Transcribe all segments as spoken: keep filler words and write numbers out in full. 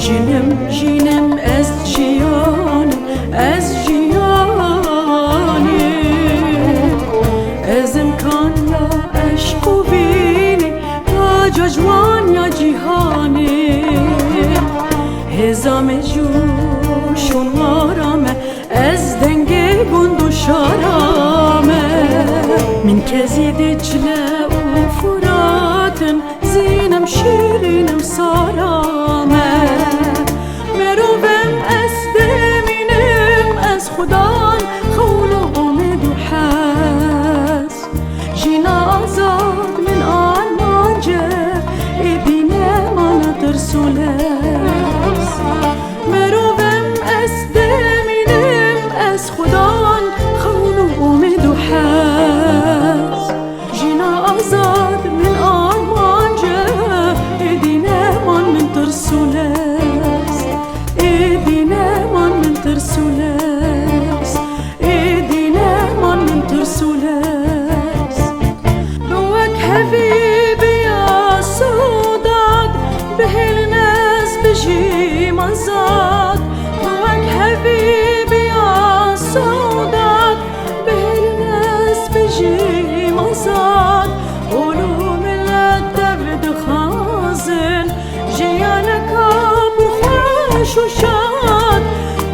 Jinim, jinim, ez jiyanim, ez jiyanim. Ez imkan ya eşq û vînê, taca ciwan ya cîhanê. Hêza me, jûş û wara me, ez dengê gund û şara me. Min kezî Dicle û Furat in, Zînim şîrînim sara me. Merov im, ez demînim, ez xudan, xewn û umêd û hez. Jîna azad min armanc e, êdî neman tirs û lez. Merov im, ez demînim, ez xudan, xewn û umêd û hez. Jîna azad min armanc e, êdî neman min tirs û lez. Êdî neman min tirs û lez. Êdî neman min tirs û lez. Bi wek hevî biya Sewdad, bihêlin ez bijîm azad. Bi wek hevî biya Sewdad, bihêlin ez bijîm azad. Ol û milet tev dixwazin, jiyaneka pir xweş û şad.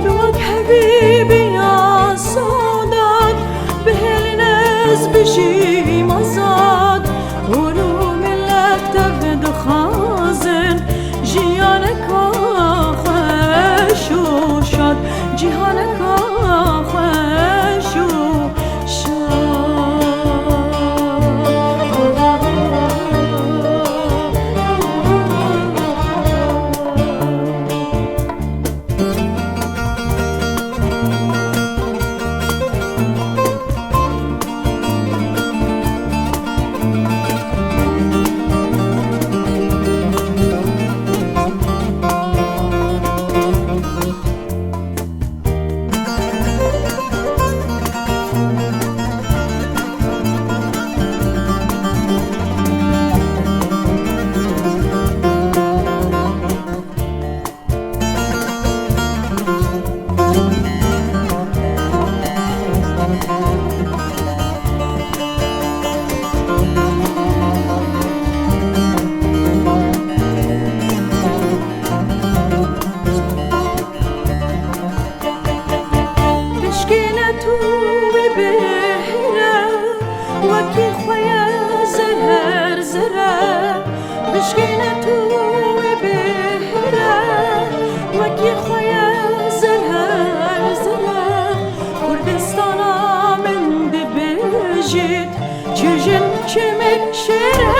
Bi wek hevî biya Sewdad, bihêlin ez bijîm azad. Ol û milet tev dixwazin, jiyaneka xweş û şad. Cîhaneka xweş û şad. Pişkîne tu wî bihêre, wekî xwe ye zer her zere. Pişkîne tu wî bihêre, wekî xwe ye zer her zere. Kurdistana min dibêjit, çi jin, çi mil, şêr